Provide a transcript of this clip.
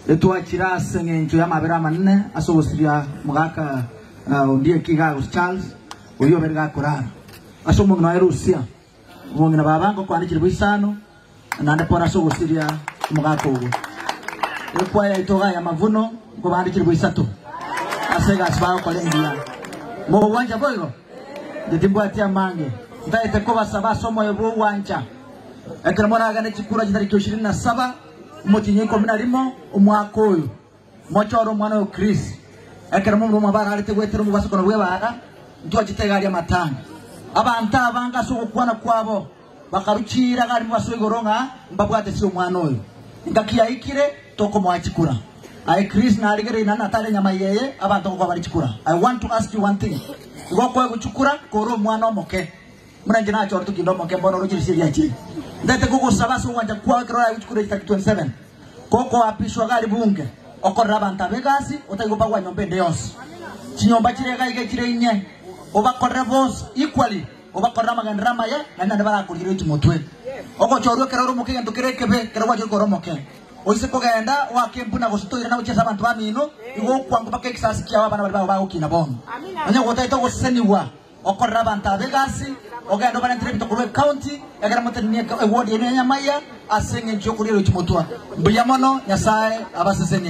Etwachire ase eng'encho y'amabera amanene ase ogosiria omogaka Ondieki iga gose Charles, oyio obere gakorara ase omong'ina oye Lucia. Omong'ina baba ngokwana chilifu isano, naende pore ase ogosiria omogaka ogo. Ekwaya yaito iga ya Mavuno nkobande chilifu isato ase egasi bagokora engiya. Mogogwancha boigo? Inche timbwati amange, ntagete kobasaba ase omoyo bw'ogwancha. Ekero moragende chikura chitariki ishirini na saba, omotienyi o ikomi na rimo, omwaka oyo, mochore omwana oyo Chris. Ekero momura omwabo ararete goetera omobasokano bw'ebaara, ntwachete egari y'amatanga. Abanto abange ase ogokwana kwabo bakarua chiira gari mobaso igoro ng'a mbabwate ase omwana oyo. Engaki yaikire tokomoa chikura. Aye Chris narigereiri naende natare enyama eye abanto ngokoa bare chikura. I want to ask you one thing. Igo okoegwa chikura kore omwana omoke. Buna inche nachorete kinde omoke mbono oroche risie riachire. Ntagete kogosaba ase ogwancha kwao ekero oraegwe chikura echi tariki 27. Kokoapishwa gari bunge, okorere abanto aba egasi, otari gopagwa nyomba ende yonsi. Chinyomba chire iga iga chire inye, obakorere bonsi equally, obakorere amagenderero amaya, naende naende barakorigererie chimotwe. Ogochorwa ekero ore omoke egento kere ekebe, ekero gwachorwa kore omoke. Oise kogenda oake embuna gose toirana gochia ase abanto bamino, igo okwangwa mpaka egesasi kiao abana baria bao bagokina bono. Onye gotagete ogosesenigwa, Okorera abanto aba egasi, ogende obarentere ebinto korwa ecounty, ekero motenenie eward yaino ya Nyamaiya ase engencho y'okoria erochi motwa. Mbuya mono, Nyasae abasesenie.